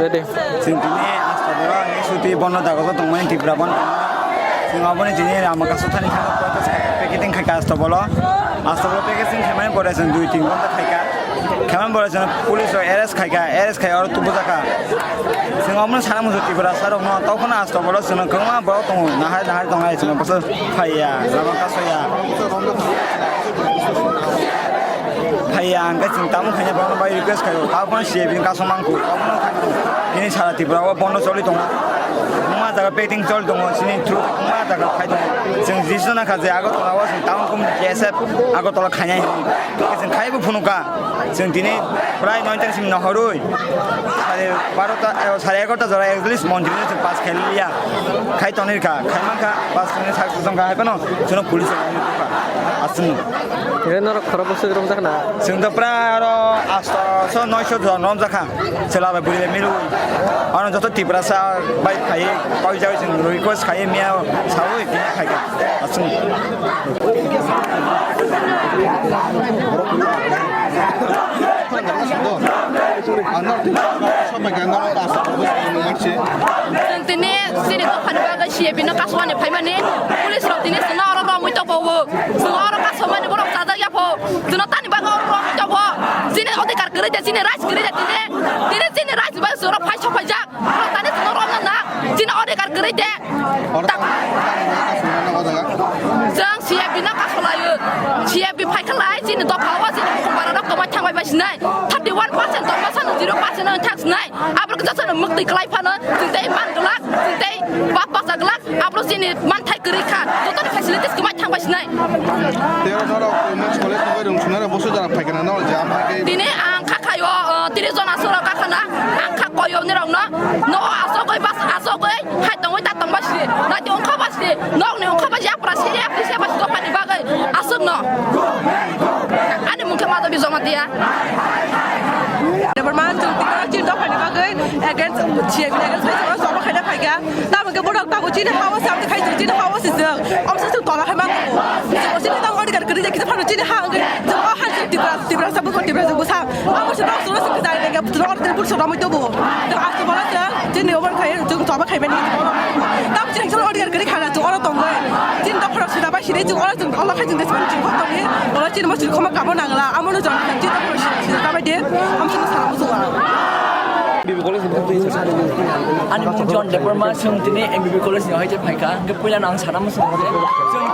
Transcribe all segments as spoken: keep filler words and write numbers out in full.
Chwng tini Astabolo ni suti bono jaga o tongmani Tripura bono. Chwng aboni tini Rama Kaso thani thangwi protest khai, picketing khai ka Astabolo. Astabolo picketing khaimani pore chwng dui tin ghonta khai ka. Khaimani pore chwng police rok arrest khai ka, arrest khai oro tubu jaka. Chwng omono sana muchung Tripura sa rokno, tokhono Astabolo chwngno kwbangma borok tongo, nahar nahar tongnai chwngno bwswk phaiya, Rama Kaso ya. Phaiya hwnkhe chwng tamo khaina bono bai request khaio, abo phano C A B ni kaso mangkuk, abo phano khaina. Nini sara Tripura o bondo choli tongo, wngma jaga picketing choli tongo, chini through wngma jaga khai tongo. Chwng jisno nakha je Agartala o chwng town committee K S F Agartala khainai hinwi. Chwng khaibo phunukha, chwng tini prai noita simi nohorwi sare barota, eh, sare egarota jora at least montri no chwng pass khai liya, khai tonwi kha, khai mankha pass khai sak song kha hai phano chwngno police rok nukha aswk. Hwnkhe norok khorok bwswk romjakna? Chwng to prai aro asto so noisho jon romjakha. Chwla bai bwrwi bai milwi. Ano joto Tiprasa bai khai koi jagoi chwng request khai miya sawi khai kha. Aswk. Chwng tini chini dophani bagwi C A B no kasumani phaimani police rok tini chwngno oro romwi tongbo. Chwng oro kasumani borok chajak ya pho. Chwngno tani bagwi oro romwi tongbo. Chini odhikar kwrwi de, chini rights kwrwi de tini. Tini chini rights bai chwngno phai sokphaijak. Tani chwngno romna na. Chini odhikar kwrwi de. Chwng C A B no kasulaio. C A B phaikhalai chini dopha o chini bukhuk bara rok kwmai thangbai bai sinai. Thirty one percent tongma sano zero percent no thang sinai. Aborok jotoni mwktwi kwlai phano chwng tei man glak, chwng tei bap baksa glak. Aborok chini manthai kwrwi kha. Jotoni facilities kwmai thangbai sinai. Tei oro norok women's college ni bai rwng chwngno ro boso jora phaikha na norok je ama khe. Tini ang kha khaio, uh, tris jon aswk rok kha khana. Ang kha koyo ni rok no. No aswk oi bas aswk oi. Hai tongwi ta tongba si, nai tong kha ba si, nok ni ong kha ba yapra si, yapri si ba si, dophani bagwi aswk no. Ani mungkhe ma dobi joma dia. Debar man chwng tini chini dophani bagwi against si, against bai chwng joba khaina phaikha. Tamo khe borok tamo chini hawa sam khai chwng chini hawa si chwng. Om sa chwng tola khai ma ko. Chwng chini tamo odhikar kwrwi kisa phano chini ha wngwi chwng o han chwng Tipra, Tipra sa buko Tipra sa busa. Abo se nok soro se kisa ne ga putra or te pur soro mai tobo. Te asto bala se chini oban khai chwng choba khai mani. Tam chini chwng or gar gari khana chwng oro tong bai. Chini dok khorok sida bai sini chwng oro chwng olo khai chwng desman chwng khok tong ni. Olo chini mo chwng khoma kamo nangla. Amo no jon chini dok khorok sida sida ta bai de. Am chwng sana mo chwng. Ani mung John Debbarma, chwng tini M B B College ni hoite phaikha. Hwnkhe puila no ang sana mo chwng je chwng tini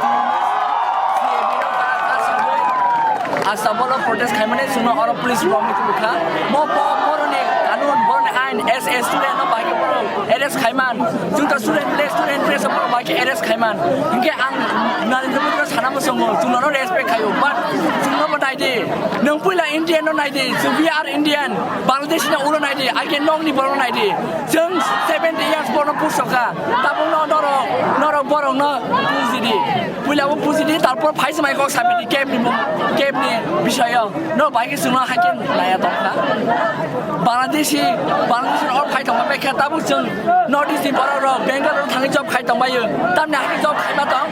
Astabolo protest khaimani chwngno oro police rok ni tubukha. Mo bo boroni kanun, boroni ain, as a student no bai khe borok arrest khaiman. Chwng ta student le, student press borok bai khe arrest khaiman. Hinkhe ang Narendra Modi no sana muchungo, chwngno respect khaio. But chwngno bo naidi, nwng puila Indian no naidi, chwng we are Indian, Bangladeshi no ulo naidi, aike nokni borok naidi. Chwng seventy years borno pusoka, tabukno norok, norok borokno bujidi. Puila bo bujidi, tarpor phai swmai kok sabidi camp ni, camp ni bisoyo. No bai khe chwngno haikhe naya tongkha. Bangladeshi, Bangladeshi rok phai tongma bai khe tabuk chwng North East ni borok rok Bangalore thangwi job khai tongbaio. Tamni haikhe job khaima tong.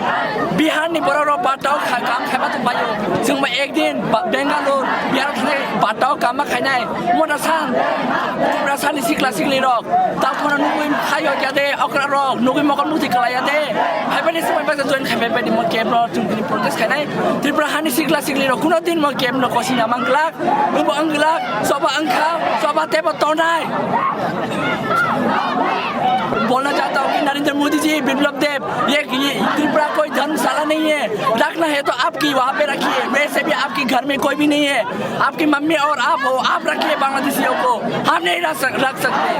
Bihar ni borok rok batao kha-, kam khaima tongbaio. Chwng bo ekdin ba-, Bangalore, Bihar thangwi batao kama khainai. Mona san, Tiprasa ni sikla sikli rok. Takhoro nugwi khayo ya de, okra rok, nugwi mokol muti kalaya de. Haibani swmai basa join khai bai bani mo camp rok, chwng tini protest khainai. Tripura hani sikla sikli rok, kuno din mo camp no kosina manglak, wngbo wngglak, soba wngkha, soba tebo tonai. बोलना चाहता हूँ कि नरेंद्र मोदी जी, बिप्लब देव, ये, ये त्रिपुरा कोई धर्मशाला नहीं है, रखना है तो आपकी वहाँ पे रखिए, वैसे भी आपके घर में कोई भी नहीं है। आपकी मम्मी और आप हो, आप रखिए बांग्लादेशियों को, हम नहीं रख सक-, रख सकते।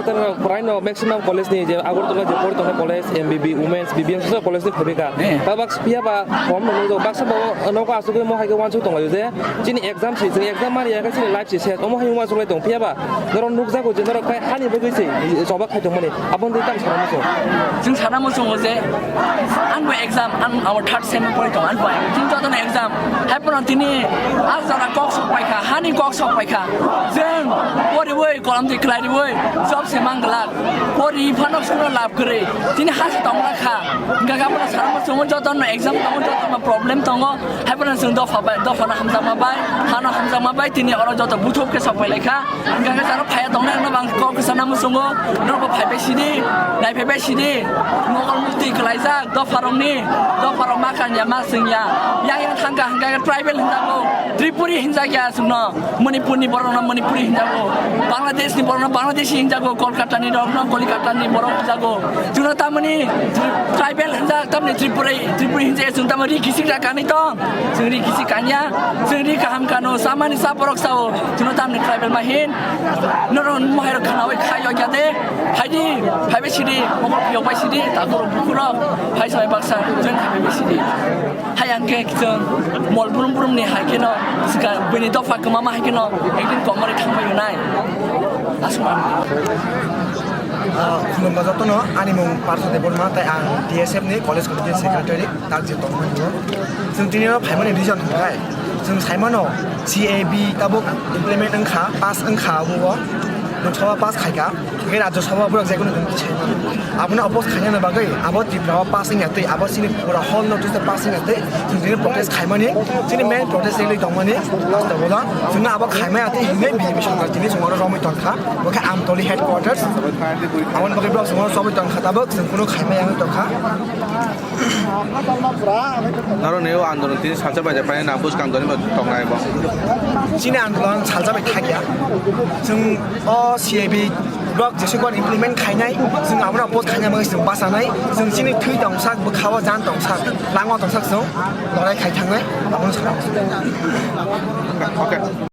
Puraino maximum college ni je Agartala je pori tongnai college, M B B, Women's, B B M, social college ni phaibika. Tabak phiya ba kom no nukjago, baksa bo nogo asugwi mo hai khe uansuk tongo je chini exam si, chini exam mani ya khe chini life si ses, omo hai uansuk lai tong phiya ba norok nukjago je norok khai hani bagwi se choba khai tongmani. Aboni tei tamo sana muchung? Chwng sana muchungo je, ang bo exam, ang abo third sem pori tongo, ang bo chini jotono exam. Hai phano tini a jora kok sok pai kha, Ani kok sok paikha. Jeng poriwi kolam di klai riwi job se manglak. Pori phano suno lab kwrwi. Tini hasa tongna kha. Gaga pura sarma sungo joto no exam tongo, joto no problem tongo. Hai pura sung dofa bai, dofa no hamjakma bai, hano hamjakma bai, tini oro joto buthuk ke sok pailai kha. Gaga jaro phaya tongna no bang kok sana musungo. No bo phai bai sidi, nai phai bai sidi. Mokol mukti klaijak dofa rokni, dofa rok ma kanya ma singya. Yang yang thangka hingka tribal hinjago. Tripuri hinjakya sungno. Manipurni borokno Manipuri hinjago, Bangladeshni borokno Bangladeshi hinjago, Kolkatani rokno Kolikatani borok hinjago. Chwngno tamoni tribal hinjak, tamoni Tripuri, Tripuri hinjak, chwng tamo ri kisik ra kanwi tong. Chwng ri kisik kanya, chwng ri kaham kano, samani sa borok sao. Chwngno tamoni tribal ma hin. Norok mohai rok khanawi khai yokya de. Haidi, haibe sidi, mokol piyok bai sidi, takhurok bukhurok, hai sai baksa, chwng haibe sidi. Hai ang khe chwng mol brum brum ni hai kheno swkang bini dopha kwma ma hai kheno ekdin komorwi thangbai rwnai. Aswk. Ah, khulumba jotono, ani mung Partha Debbarma, tai ang T S F ni College Committee Secretary, tak je tongmani o. Chwng tini o phaimani reason hwnkhe, chwng saimano C A B tabuk implement wngkha, pass wngkha abo o, Lok Sabha pass khaikha. Hingke Rajya Sabha borok je kono din tisai mano. Abono oppose khainani bagwi abo Tripura o pass wngya twi, abo chini pura hall no twi pass wngya twi, chwng tini protest khaimani, chini main protest rally tongmani, hasta bola. Chwngno abo khaimaya twi hinwi B J P sorkar tini chwngno romwi tongkha. Bo khe Amtoli headquarters. Aboni bagwi borok chwngno chobwi tongkha tabuk, chwng kunu khaimaya wngwi tongkha. Norok ni o andolon tini salsa bai pai na buskang doni bo tongnai bo. Chini andolon salsa bai thakya. Chwng o C A B block jesukwan implement khainai, chwng abono oppose khaina bagwi chwng bachanai. Chwng chini thwi tongsak, bwkha o jan tongsak, lama tongsak chwng lorai khai thangnai. Abono sana. Okay.